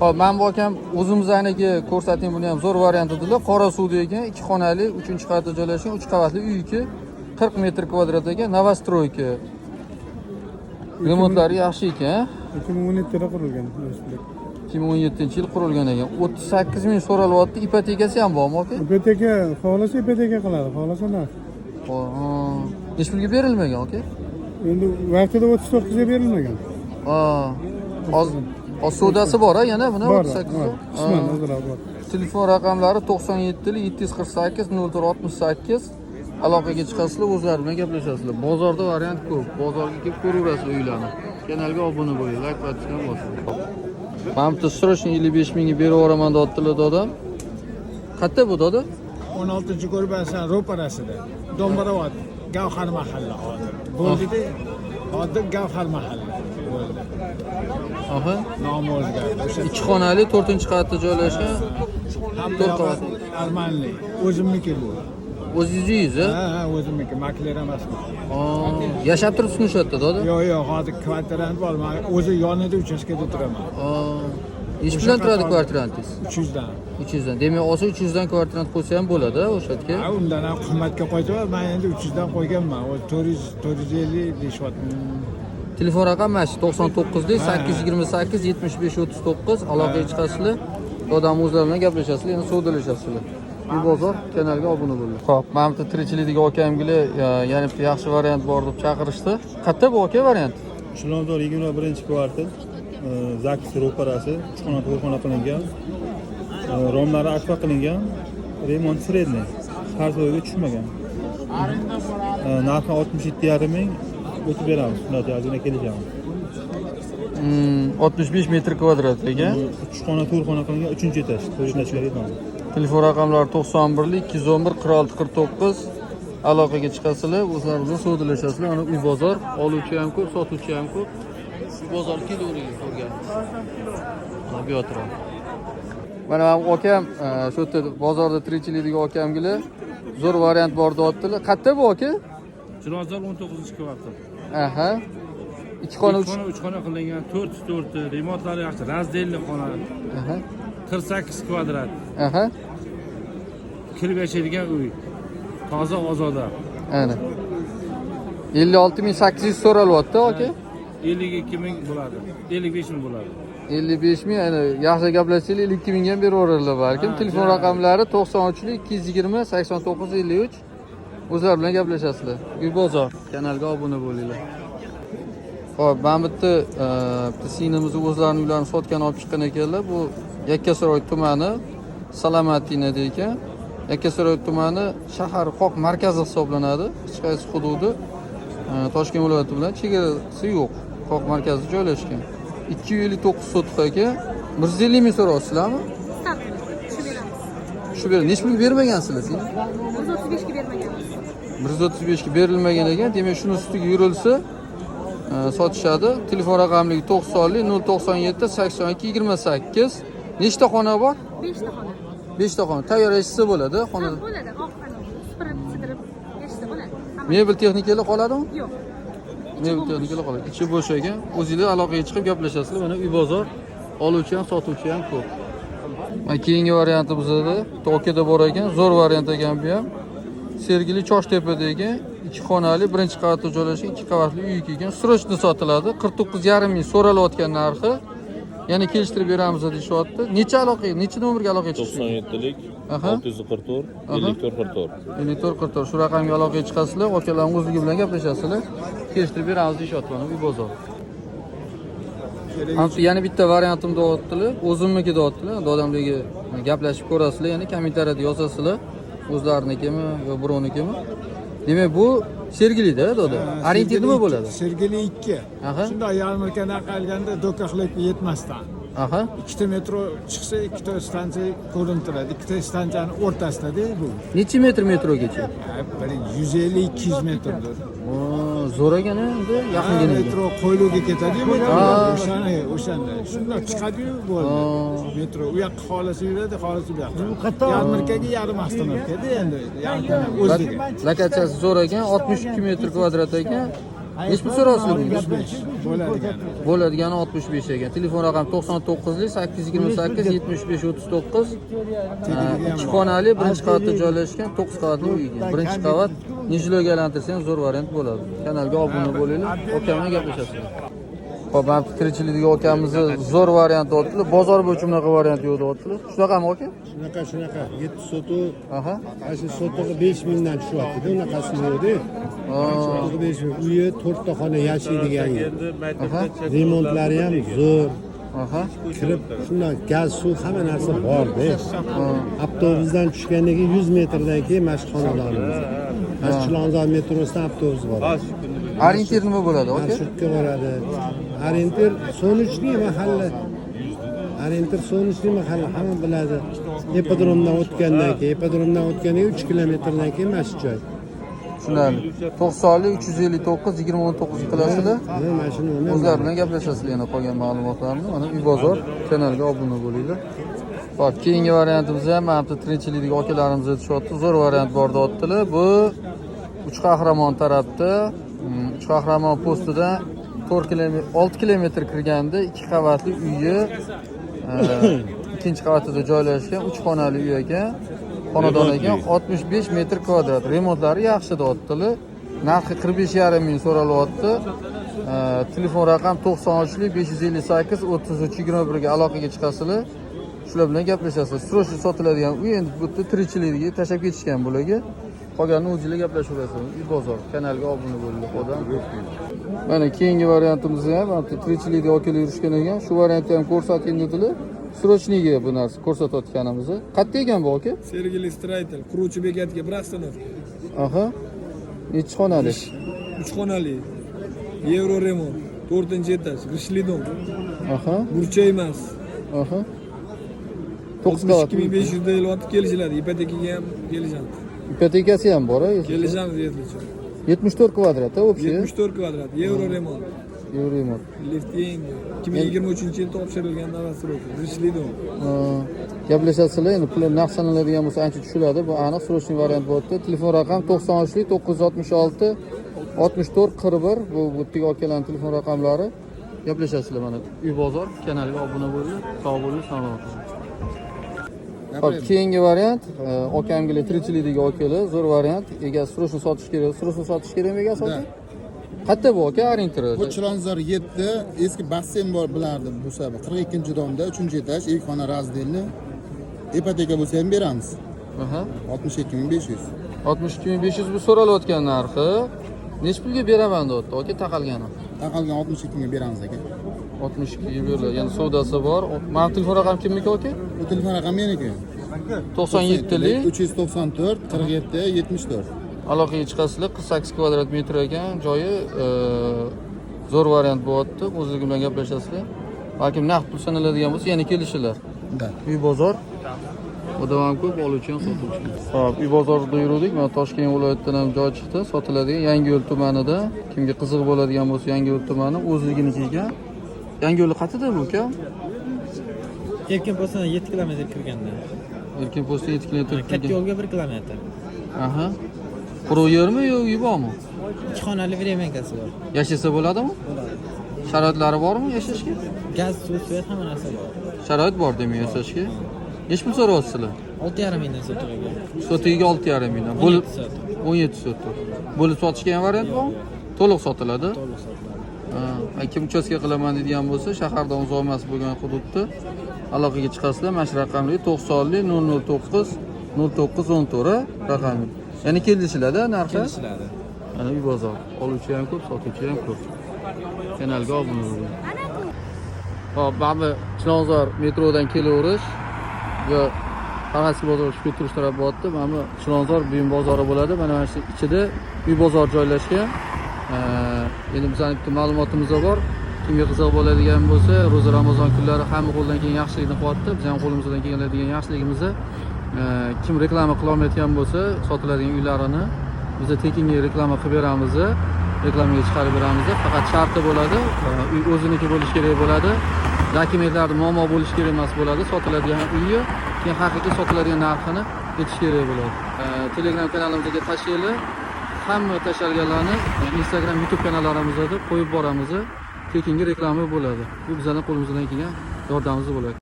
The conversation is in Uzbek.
Xo'p, mana bu akam o'zimizniki ko'rsating, buni ham zo'r variant dedilar. Qorasuvda ekan, 2 xonali, 3-qavatda joylashgan, 3 qavatli uy 2, 40 metr kvadrat ekan, новостройка. Remontlari yaxshi ekan. 2017da qurilgan. 2017-yil qurilgan ekan. 38 ming so'ralyapti. Ipotekasi ham bormi, aka? Ipoteka, xohlasa ipoteka qiladi, xohlasa narx. Ha. Necha pulga berilmagan, aka? Endi vaqtida 39 ga berilmagan. Ha. Hozir hozir savdosi bor, ha, yana buni Bor, 38 bor. Qisman ozroq bor. Telefon raqamlari 97 748 04 68. Aloqaga chiqasizlar, o'zlari bilan gaplashasizlar. Bozorda variant ko'p. Bozorga kelib ko'raverasizlar uylarni. Kanalga obuna bo'ling, layk, подписка bosing. Mana bitta срочно 55 mingga berib yuboraman deyaptilar, dodam. Qayerda bu, doda? 16 ko'rbasan ro'parasida. Do'mbiravot, Gavhar mahalla hozir. Bo'ldida, hozir Gavhar mahalla bo'ldi. Nomi o'zgardi. O'sha Ikki xonali, to'rtinchi qavatda joylashgan. Hamma to'rt yog'i qavatli. Armanli. O'zimniki bu. O'zingizni uyingiz, a? Ha, o'zimniki, makler emasman. Yashab turibsizmi o'sha yerda, doda? Yo'q, hozir kvartirant bor. Man o'zi yonida uchastkada turaman. Nechi O'sha puldan turadi qatorda. kvartirantingiz? 300 dan. 300 dan. Demak, olsa 300 dan kvartirant qo'ysa ham bo'ladi o'sha yerga. Ha, undan ham qimmatga qo'ysa, man endi 300 dan qo'yganman. O 400, 450 deyishyapti. Telefon raqami mana shu: 99 828 75 39. Aloqaga chiqasizlar. Odam o'zlari bilan gaplashasizlar, yana savdolashasizlar. Uy bozor kanaliga obuna bo'linglar. Xo'p, mana bitta tirikchilikdagi akamga yana bitta yaxshi variant bor deb chaqirishdi. Qayerda bu, aka, variant? Chilonzor, 21-kvartal, ZAGS ro'parasi, uch xona, to'rt xona qilingan. Romlari akfa qilingan, remont средний, qarz tushmagan. Narxi 67,5 ming, o'tib beramiz, shunday ozgina kelishamiz. 65 metr kvadrat ekan. Uch xona, to'rt xona qilingan, uchinchi etaj, to'rt etajli. Telefon raqamlari 91 211 46 49. Aloqaga chiqasizlar, o'zlari bilan savdolashasizlar. Ana uy bozor, oluvchi ham ko'p, sotuvchi ham ko'p. Uy bozor kelaveringlar ko'rganmiz. Mana bu yoqda. Mana bu akam, shu yerda bozorda tirikchilikdagi akamgilar zo'r variant bor deyaptilar. Qayerda bu, aka? Chilonzor, 19 kvartal. Aha. Ikki xona, Ikki uch. xona, uch xona qilingan, to'rt to'rti, remontlari yaxshi, раздельный xona, 48 kvadrat, kirib yashaydigan uy. Toza, ozoda. Ana. 56 800 so'ralyapti, aka. 52 ming bo'ladi. 55 ming bo'ladi. 55 ming, ana yaxshi gaplashsangiz 52 mingga ham beraveradilar balkim. Ha, Telefon raqamlari 93 220 89 53. O'zlari bilan gaplashasizlar. Uy bozor kanaliga obuna bo'linglar. Xo'p, mana bu yerda bitta singlimizni o'zlarini uylarini sotgan olib chiqqan ekanlar. Bu Yakkasaroy tumani Salamatinada ekan. Yakkasaroy tumani shahar qoq markazi hisoblanadi. Hech qaysi hududi Toshkent viloyati bilan chegarasi yo'q. Qoq markazida joylashgan. 259 sotix aka. 150 ming so'rayapsizlarmi? Shu beramiz. Shu ber, necha pulga bermagansizlar sen? 135 ga bermaganmiz. 135 ga berilmagan ekan. Demak, shuni ustiga yurilsa, sotishadi. Telefon raqamligi 90 097 82 28. Nechta xona bor? 5 ta xona. 5 ta xona. Tayyor eshitsa bo'ladi xona. Ha, bo'ladi. Oq supurib, sidirib berishsa bo'ladi. Hamma. Mebel texnikalar qoladimi? Yo'q. Mebel texnikalar qoladi. Ichi bo'sh ekan. O'zinglar aloqaga chiqib gaplashasizlar. Mana uy bozor, oluvchi ham, sotuvchi ham ko'p. Mana keyingi varianti bizada Tokioda bor ekan. Zo'r variant ekan bu ham. Sergeli Choshtepada ekan. Ikki xonali, birinchi qavatda joylashgan, ikki qavatli uy ekan. Срочно sotiladi. 49,5 ming so'ralayotgan narxi. Yana kelishtirib beramiz deyishyapti. Necha aloqa, necha nomerga aloqaga chiqish? 97lik 644 54 44. 54 44. Shu raqamga aloqaga chiqasizlar, akalarning o'zligi bilan gaplashasizlar. Kelishtirib beramiz deyishyapti, mana uy bozor. Hamsa yana bitta variantim deyaptilar, o'zimniki deyaptilar. Dodamligi gaplashib ko'rasizlar, yana kommentariyada yozasizlar. O'zlarinikimi yo birovnikimi? Demak, bu Sergelida, doda. Ориентир nima bo'ladi? Sergeli 2. Shundoq yarmarkadan qalganda Дока хлеб ga yetmasdan. Ikkita metro chiqsa, ikkita stansiya ko'rinib turadi. Ikkita stansiyani o'rtasida bu. Necha metr metrogacha? Ha, bir 150-200 metrdir. Oo, zo'r ekan endi, yaqingina ekan. Metro Qo'yliqqa ketadiyu metro. O'shani, o'shanda. Shundoq chiqadiyu, bo'ldi. Metro u yoqqa xohlasa yuradi, xohlasa bu yoqqa. Yarmarkaga yarim остановка da endi. Yarmarkani o'ziga. Lokatsiyasi zo'r ekan, 62 metr kvadrat ekan. Nechi pul so'rayapsizlar bunga? Bo'ladigan. Bo'ladigani 65 ekan. Telefon raqami 99 828 75 39. Ikki xonali, birinchi qavatda joylashgan, 9 qavatli uy ekan. Birinchi qavat nechilarga aylantirsa ham zo'r variant bo'ladi. Kanalga obuna bo'linglar, okam bilan gaplashasizlar. Xo'p, mana bu tirikchilikdagi okamizni zo'r variant deyaptilar. Bozor bo'yicha bunaqa variant yo'q deyaptilar. Shunaqami aka? Shunaqa, shunaqa. 7 sotu, Aha. mana shu sotug'i 5 mingdan tushyapti-da, unaqasi yo'qda. Sotug'i 5 ming. Uyi to'rtta xona yashaydigan. Aha. Remontlari ham zo'r. Aha. Kirib, shundan gaz, suv hamma narsa borda. Avtobusdan tushgandan keyin 100 metrdan keyin mana shu xonadonimiz. Mana shu Chilonzor metrosidan avtobus bor. Orientir nima bo'ladi aka? Marshrutga boradi. Orientir Solnechniy mahalla. Orientir Solnechniy mahalla hamma biladi. Ipodromdan o'tgandan keyin, ipodromdan o'tgandan keyin 3 kilometrdan keyin mana shu joy. Tushunarli. 90 359 20 19 qilasizlar. Mana shuni nomer. O'zlari bilan gaplashasizlar yana qolgan ma'lumotlarni. Mana Uy bozor kanaliga obuna bo'linglar. Xo'p, keyingi variantimiz ham mana bu tirikchilikdagi akalarimiz aytishyapti. Zo'r variant bor deyaptilar. Bu Uch Qahramon tarafda, Uch Qahramon postidan 4 kilometr, 6 kilometr kirganda ikki qavatli uyi, ikkinchi qavatida joylashgan 3 xonali uy ekan. Xonadon ekan, 65 metr kvadrat. Remontlari yaxshi deyaptilar. Narxi 45,5 ming so'ralyapti. Telefon raqam 93 558 33 21 ga aloqaga chiqasizlar. Shular bilan gaplashasizlar. Срочно sotiladigan uy, endi bu yerda tirikchiligiga tashlab ketishgan bularga. Qolganini o'zinglar gaplashaverasizlar. Uy bozor kanaliga obuna bo'linglar, odam. Mana keyingi variantimiz ham mana bu tirikchilikda akalar yurishgan ekan. Shu variantni ham ko'rsating dedilar. Срочный ga bu narsa ko'rsatayotganimiz. Qayerda ekan bu aka? Sergeli Строитель, quruvchi bekatiga bir остановка. Aha. Nechi xonali? 3 xonali. Yevro remont, 4-etaj, g'ishtli dom. Aha. Burchak emas. Aha. 9 qavat. 62500 deyilyapti, kelishiladi. Ipotekaga ham kelishamiz. Ipotekasi ham bor, a? Kelishamiz yetlicha. 74 kvadrat, a, общий? 74 kvadrat, yevro remont. Yevro remont. Lift yangi. 2023-yil topshirilgan новостройка, g'ishtli dom. Ha, gaplashasizlar, endi puli naqd sanaladigan bo'lsa ancha tushiladi. Bu aniq срочный variant bo'lyapti. Telefon raqam 93 966 64 41. Bu yerdagi akalarning telefon raqamlari. Gaplashasizlar mana. Uy bozor kanaliga obuna bo'linglar. Sog' bo'linglar, salomat bo'ling. Xo'p, keyingi variant, okamgila tirikchilikdagi akalar, zo'r variant. Egasi срочно sotish kerak. Срочно sotish kerakmi egasi aka? Qayerda bu aka orientiri? Bu Chilonzor 7 eski basseyn bor, bilardi bu sabab. 42-domda 3-etaj, ikki xona раздельный. Ipoteka bo'lsa ham beramiz. 62 500. 62 500 bu so'ralayotgan narxi. Nechi pulga beraman deyapti aka taqalgani? Taqalgan 62 ga beramiz aka. 62 ga beriladi. Ya'ni savdosi bor. Mana telefon raqami kimniki aka? Bu telefon raqami meniki. 97lik 394 47 74. Aloqaga chiqasizlar. 48 kvadrat metr ekan joyi, zo'r variant bo'lyapti. O'zligi bilan gaplashasizlar. Balkim naqd pul sanaladigan bo'lsa yana kelishilar. Да. Uy bozor. Odam ham ko'p, oluvchi ham, sotuvchi ham. Xo'p, uy bozorida yuruvdik. Mana Toshkent viloyatidan ham joy chiqdi. Sotiladigan Yangiyo'l tumanida. Kimga qiziq bo'ladigan bo'lsa, Yangiyo'l tumani o'zliginiki ekan. Yangiyo'li qayerda bu aka? Erkin postdan 7 kilometr kirganda. Erkin postdan 7 kilometr Katta kirgan. yo'lga 1 kilometr. Aha. Quruq yermi yo uy bormi? Ikki xonali временка si bor. Yashasa bo'ladimi? Sharoitlari bormi yashashga? Gaz, suv, svet hamma narsa bor. Sharoit bor demak yashashga. Nechi pul so'rayapsizlar? 6,5 mingdan sotiga. Sotigiga 6,5 mingdan. Bo'lib 17 sotik. 17 sotik. Bo'lib sotishga ham variant bormi? To'liq sotiladi. To'liq sotiladi. Ha, kim uchastka qilaman deydigan bo'lsa, shahardan uzoq emas bo'lgan hududda aloqaga chiqasizlar. Mana shu raqamli 90 009 09 14 raqami. Ya'ni kelishiladi narxi? Kelishiladi. Mana uy bozor. Oluvchi ham ko'p, sotuvchi ham ko'p. Kanalga obuna bo'ling. Xo'p, mana bu Chilonzor metrodan kelaverish va Farg'onskiy bozor tushib turish taraf bo'lyapti. Mana bu Chilonzor buyum bozori bo'ladi. Mana shu ichida uy bozor joylashgan. Endi bizning bitta ma'lumotimiz bor. Kimga qiziq bo'ladigan bo'lsa, ro'za Ramazon kunlari hamma qo'ldan kelgan yaxshilikni qilyapti. Biz ham qo'limizdan keladigan yaxshiligimizni, kim reklama qilolmayotgan bo'lsa, sotiladigan uylarini biz tekinga reklama qilib beramiz. Reklamaga chiqarib beramiz. Faqat sharti bo'ladi, uy o'ziniki bo'lishi kerak bo'ladi. Dokumentlarda muammo bo'lishi kerak emas bo'ladi. Sotiladigan uyi keyin haqiqiy sotiladigan narxini aytish kerak bo'ladi. Telegram kanalimizga tashlanglar. Hamma tashalganlarni Instagram, YouTube kanallarimizda qo'yib boramiz. Tekinga reklama bo'ladi. Bu bizlarning qo'limizdan kelgan yordamimiz bo'ladi.